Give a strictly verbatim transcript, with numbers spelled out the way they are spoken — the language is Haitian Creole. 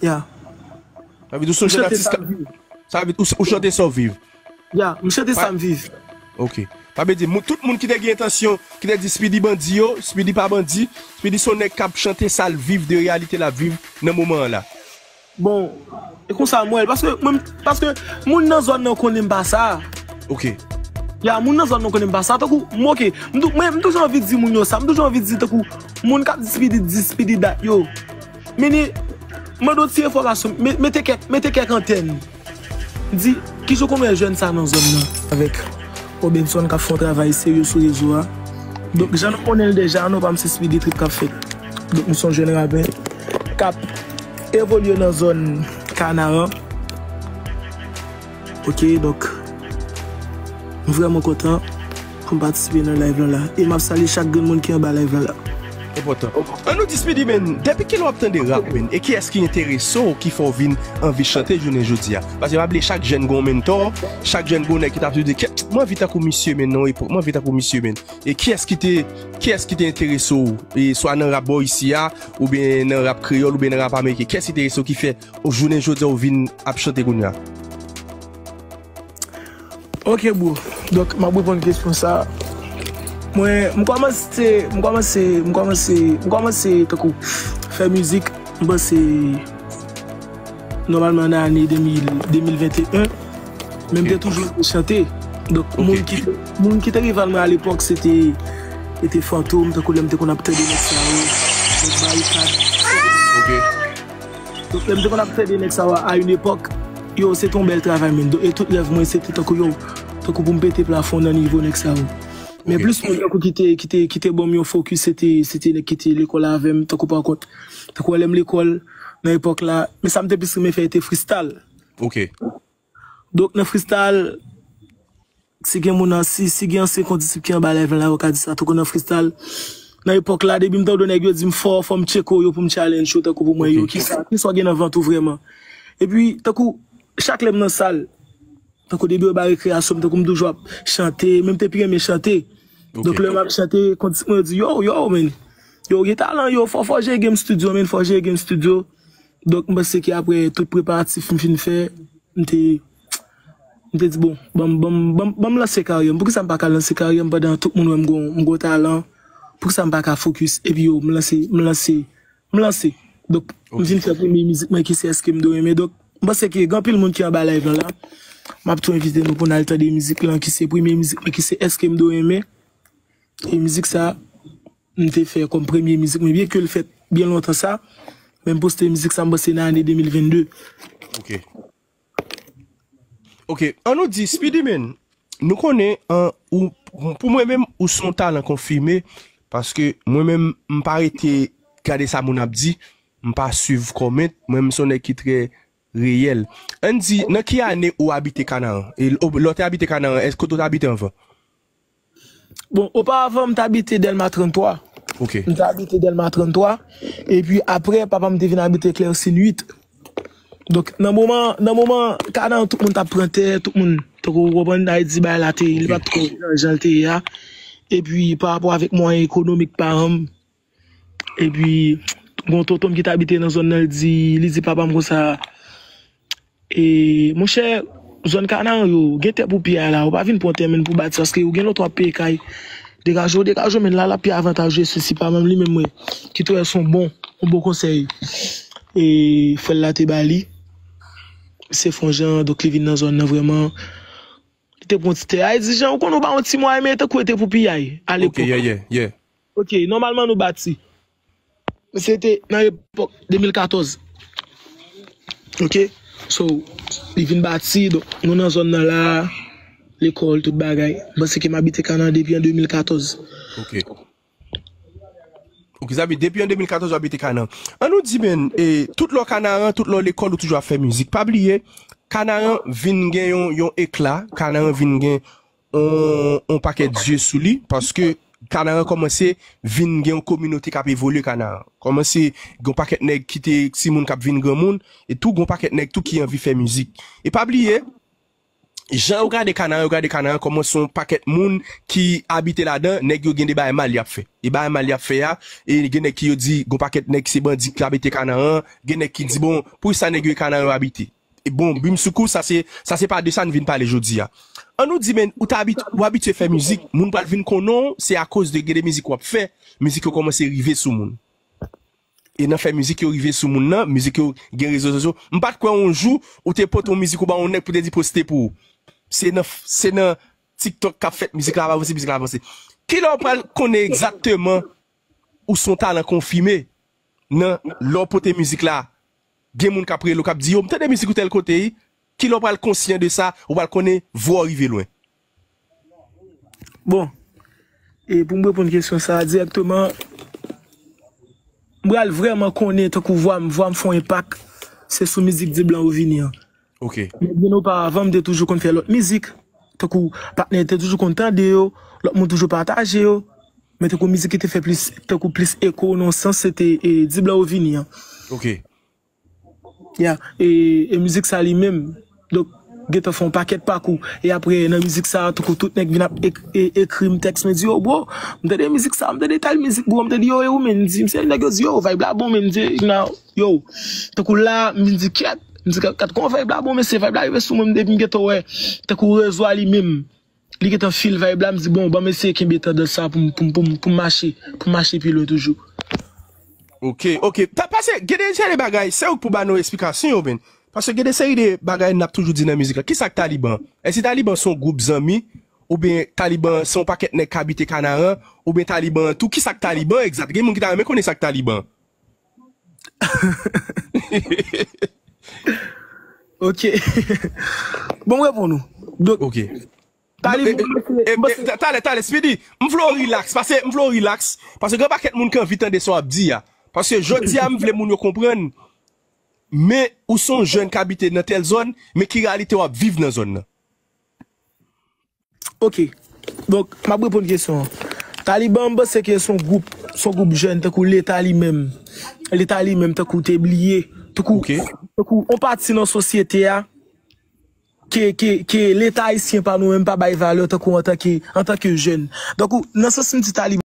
Ya. Sa vle di ou se yon jèn atis k ap, sa vle di ou, ou chante sa w viv. Ya, m chante sa m viv. Ok. Sa vle di, mou-, tout moun ki te gen entansyon, ki te di Speedy bandi yo, Speedy pa bandi, Speedy se yon nèg k ap chante sa l viv, de reyalite l ap viv nan moman an la. Bon, e konsa m wè l, paske mwen, paske moun nan zòn nan konnen m pa sa. Ok. Ya, moun nan zòn nan konnen m pa sa. Tankou, m ok, m tou-, mwen, m toujou anvi di moun yo sa, m toujou anvi di tankou, moun k ap di Speedy, di Speedy dat yo. Mini, mande yon ti enfòmasyon, me-, mete kèk, mete kèk antèn. Di, kijan w konn wè jèn sa nan zòn nan? Avèk Robinson k ap fè yon travay serye sou rezo a. Donk, jan nou konnen l deja, nou pa m se Speedy Trip k ap fèt. Donk, m se yon jèn rapè k ap evolye nan zòn Kanaran. Ok, donk, m vrèman kontan pou m patisipe nan live lan la. E m ap salye chak grenn moun ki anba live lan la. Enpòtan. An nou di Speedy, men, depi kilè w ap tande rap, men? E kiyès ki enterese w ki fè w vin anvi chante jounen jodi a? Paske pa bliye chak jèn gen yon mentò, chak jèn gen yon nèg ki t ap di, "Kè, mwen anvi tankou misye, men, nan yon epòk, mwen anvi tankou misye, men." E kiyès ki te, kiyès ki te enterese w, e swa nan rap bò isi a, oubyen nan rap kreyòl, oubyen nan rap ameriken? Kiyès ki enterese w ki fè, o jounen jodi a, w vin ap chante kounye a? Ok, bro. Donk, m ap reponn kesyon sa. Mwen, m kòmanse, m kòmanse, m kòmanse, m kòmanse tankou fè mizik, m panse nòmalman nan ane de mil, de mil venteyen. Men m te toujou renmen chante. Donk, moun ki, moun ki te rival mwen alepòk, se te, se te Fantom, tankou lè m te konn ap tande nèg sa yo, nèg Barikad. Ok. Donk, lè m te konn ap tande nèg sa yo a yon epòk, yo, se te yon bèl travay, men. Donk, e tout rèv mwen, se te tankou yo, tankou pou m pete plafon nan nivo nèg sa yo. Men plis moun tankou ki te, ki te, ki te ban m yon fokis, se te, se te nèg ki te lekòl avè m, tankou pa kont. Tankou lè m lekòl, nan epòk la, men sa m te plis renmen fè, e te freestyle. Ok. Donk, nan freestyle, si gen moun nan, si, si gen ansyen kondisip ki anba live la, yo ka di sa, tankou nan freestyle, nan epòk la, depi m tande nèg yo di m fò, fò m tcheke w yo pou m challenge yo, tankou pou mwen yo, kisa, kisa w gen nan vant ou vrèman? Epi, tankou, chak lè m nan sal, tankou depi yo ba rekreyasyon m, tankou m toujou ap chante, men m te pi renmen chante. Ok. Donk, lè m ap chante, kondisip mwen yo di, yo, yo, men, yo, gen talan, yo, fò, fò jere game studio, men, fò jere game studio. Donk, m panse ke apre tout preparatif m fin fè, m te, m te di, bon, ban m, ban m, ban m, ban m lanse karyè m. Poukisa m pa ka lanse karyè m pandan tout moun wè m gon, m gon talan? Poukisa m pa ka fokis? Epi yo, m lanse, m lanse, m lanse. Donk, m vin fè premye mizik mwen ki se Èske m dwe renmen. Donk, m panse ke gen anpil moun ki anba live lan la. M ap tou envite nou pou n al tande mizik lan ki se premye mizik mwen ki se Èske m dwe renmen. E mizik sa, m te fè kòm premye mizik mwen, byen ke l fèt byen lontan sa, men m poste mizik sa, m panse nan ane de mil vennde. Ok. Ok, an nou di, Speedy Man, nou konnen, an, ou, pou mwen menm, ou se yon talan konfime, paske mwen menm, m pa rete gade sa moun ap di, m pa swiv comment, mwen, m se yon nèg ki trè reyèl. Ann di, nan ki ane ou abite Kanaran? E l-, lè w te abite Kanaran, èske kote w te abite anvan? Bon, oparavan, m t abite Dèlma tranntwa. Ok. M t abite Dèlma tranntwa. Epi apre, papa m te vin abite Klèsin uit. Donk, nan moman, nan moman, Kanaran, tout moun t ap pran tè, tout moun, tankou, ou konprann, Ayiti, bagay la te, li pa t twò jan l te ye a. Epi, pa rapò avèk mwayen ekonomik paran m, epi, gon tonton m ki t abite nan zòn nan, li di, li di papa m konsa, e, monchè, zòn Kanaran yo, gen tè pou piya la, ou pa vin pran tè, men pou bati, paske ou gen lontan w ap peye kay. Degaje w, degaje w, men la, l ap pi avantaje, sesi pa menm li menm, mwen, ki te wè se yon bon, yon bon konsèy. E, frè l la te ba li, se fon jan, donk li vin nan zòn nan vrèman, li te pran ti tè a, e di, jan ou konn ou ba yon ti mwayen, men tankou e te pou piyay, a lepòk. Ok, yeah, yeah, yeah. Ok, nòmalman nou bati. Se te nan epòk de mil katòz. Ok? So, li vin bati, donk, nou nan zòn nan la, lekòl, tout bagay. M panse ke m abite Kanaran depi an de mil katòz. Ok. Ok, sa vle di depi an de mil katòz w abite Kanaran. An nou di, men, e, tout lè w Kanaran, tout lè w lekòl, ou toujou ap fè mizik. Pa bliye, Kanaran vin gen yon, yon ekla, Kanaran vin gen yon, yon pakèt zye sou li, paske Kanaran kòmanse vin gen yon kominote k ap evolye Kanaran. Kòmanse gen yon pakèt nèg ki te timoun k ap vin granmoun, e tou gen yon pakèt nèg tou ki anvi fè mizik. E pa bliye, Jan yo gade Kanaran, yo gade Kanaran kòman se yon pakèt moun ki abite ladan, nèg yo gen de bagay mal y ap fè. E bagay mal y ap fè a, e gen nèg ki yo di, gon pakèt nèg se bandi k abite Kanaran, gen nèg ki di, bon, poukisa nèg yo e Kanaran yo abite? E bon, Brimsoukou, sa se, sa se pa de sa n vin pale jodi a. An nou di, men, ou ta abit-, ou abitye fè mizik, moun pral vin konnen w, se akoz de gen de mizik w ap fè, mizik yo kòmanse rive sou moun. E nan fè mizik yo rive sou moun nan, mizik yo gen rezo sosyo. M pa t kwè yon jou ou te pote yon mizik ou ba yon nèg pou te di poste pou ou. Se nan, se nan TikTok k ap fèt, mizik la ap avanse, mizik la ap avanse. Kilè w pral konnen egzakteman ou se yon talan konfime nan lè w pote mizik la? Gen moun k ap rele w, k ap di, yo, m tande mizik ou tèl kote, wi. Kilè w pral konsyan de sa, ou pral konnen vwa w rive lwen? Bon, e pou m reponn kesyon sa a dirèkteman, m pral vrèman konnen tankou vwa m, vwa m fè yon enpak, se sou mizik Di Blan ou vini an. Ok. Men byen oparavan, m te toujou konn fè lòt mizik. Tankou patnè te toujou konn tande yo, lòt moun toujou pataje yo. Men tankou mizik ki te fè plis, tankou plis eko nan sans, se te e, Di Blan ou vini an. Ok. Ya, e, e mizik sa li menm. Donk, gentan fè yon pakèt pakou. E apre, nan mizik sa, tankou tout nèg vin ap ek- e- ekri m tèks, men di, yo, bro, m tande mizik sa, m tande tèl mizik, bro, m tande, yo, e ou menm, di, m se nèg yo di, yo, vibe la bon, men, m di, yo, tankou la, m di, kyèt, m di, kat kon vibe la bon, men se vibe la rive sou mwen, m depi m gentan wè, tankou rezo a li menm, li gentan feel vibe la, m di, bon, ban m eseye kenbe tandans sa pou m, pou m, pou m, pou m mache, pou m mache pi lwen toujou. Ok, ok. Pa- Pase, gen de, gen de bagay, se ou k pou ba nou esplikasyon yo, men. Pase gen de seri de bagay n ap toujou di nan mizik la. Kisa k Taliban? Èske Taliban se yon gwoup zanmi? Oubyen Taliban se yon pakèt nèg k abite Kanaran? Oubyen Taliban tou? Kisa k Taliban egzat? Gen moun ki ta renmen konnen sa k Taliban. Ok. Bon, m reponn ou. Donk, Ok. Taliban, E, e, e, e, ta- Talè, talè, Speedy, m vle w relax, pase m vle w relax, pase gen pakèt moun ki anvi tande sa w ap di a. Pase jodi a, m vle moun yo konprann, men ou se yon jèn k abite nan tèl zòn, men ki reyalite w ap viv nan zòn nan. Ok. Donk, m ap reponn kesyon an. Taliban, m panse ke se yon gwoup, se yon gwoup jèn, tankou Leta li menm. Leta li menm, tankou te bliye. Tankou, Ok. Tankou, yon pati nan sosyete a, ke, ke, ke Leta ayisyen pa nou menm pa bay valè tankou antanke, antanke jèn. Donk, ou- nan sans m di Taliban,